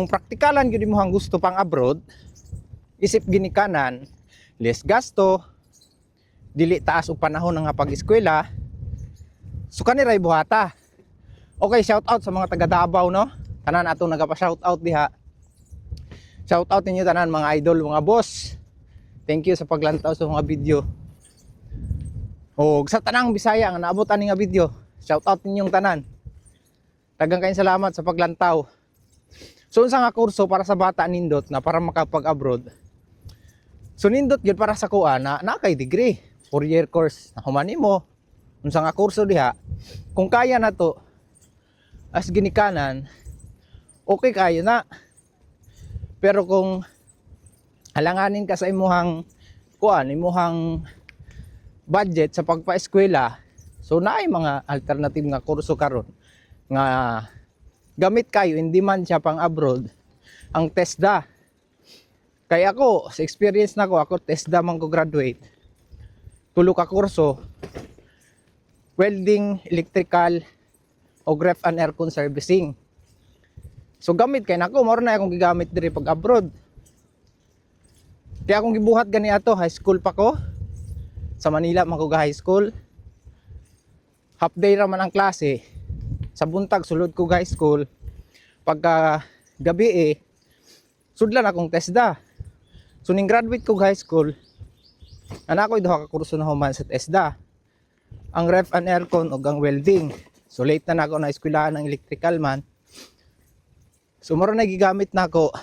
Kung praktikalan gyud imong gusto pang abroad, isip ginikanan, less gasto, dili taas og panahon nga pag-eskwela, so kani ray buhata. Okay, shout out sa mga taga Davao, no? Tanan atong nagapa-shout out diha. Shout out ninyo tanan, mga idol, mga boss. Thank you sa paglantaw sa mga video. O sa tanang Bisaya nga naabot ani nga video, shout out ninyong tanan. Daghang kayong salamat sa paglantaw. So unsa nga kurso para sa bata nindot na para makapag-abroad? So nindot gyud para sa kuan na naa kay degree, 4-year course na human nimo. Unsa nga kurso diha? Kung kaya na to as ginikanan, okay kayo na. Pero kung halanganin ka sa imuhang kuan, imuhang budget sa pagpa-eskwela, so naay mga alternative nga kurso karon nga gamit kayo, hindi man siya pang abroad, ang TESDA. Kaya ako, sa experience nako, ako TESDA man ko graduate. Tulo ka kurso: welding, electrical, o ref and aircon servicing. So gamit kay nako, mao na akong gigamit diri pag abroad. Kaya akong gibuhat gani ato, high school pa ko. Sa Manila man ko ga high school. Half day ra man ang klase. Sa buntag sulod ko high school. Pagka gabi eh, sudlan akong TESDA. So ning graduate ko high school, ana ko duha ka kurso na human sa TESDA. Ang ref and aircon ug ang welding. So late na nako na eskwelahan ng electrical man. So mao na gigamit nako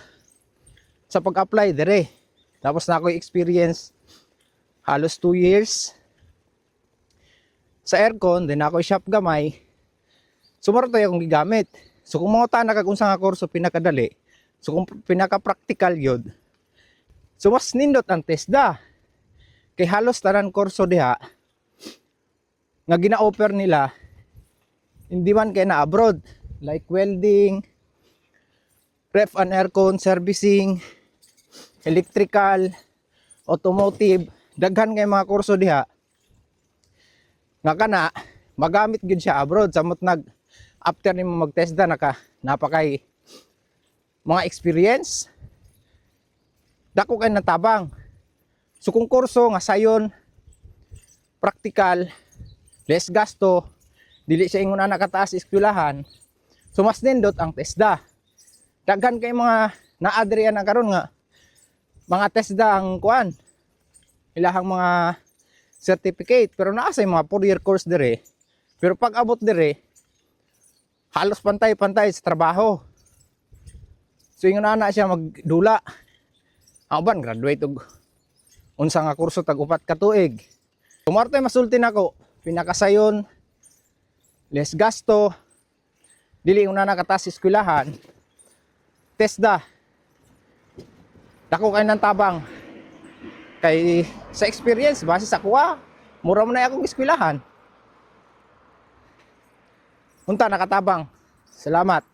sa pag-apply dire. Tapos na ako experience halos 2 years sa aircon, then ako shop gamay. So mao to akong gigamit. So kung mga na kag unsa nga kurso pinakadali, so kung pinaka-practical yun, so mas nindot ang TESDA. Kay halos tanan kurso diha nga gina-offer nila, hindi man kay na abroad, like welding, ref and aircon servicing, electrical, automotive, daghan kay mga kurso diha nga kana magamit gyud siya abroad, samot nag after nimo mag-TESDA, naka napakay mga experience, dako kay natabang. So kung kurso nga sayon, practical, less gasto, dili siya ingon ana kataas eskwelahan, so mas nindot ang TESDA. Daghan kay mga naadrian na karon nga mga TESDA ang kuan, ilahang mga certificate, pero naa say mga 4-year course dire, pero pag abot dire halos pantay-pantay sa trabaho. So ingon ana siya magdula. Ang uban graduate og unsa nga kurso tag 4 ka tuig. Tumarte masulti nako, pinakasayon, less gasto, dili una nakataas sa eskwelahan, TESDA. Dako kay ng tabang. Kay sa experience, base sa kuha, mura mo na akong eskwelahan. Unta nakatabang. Salamat.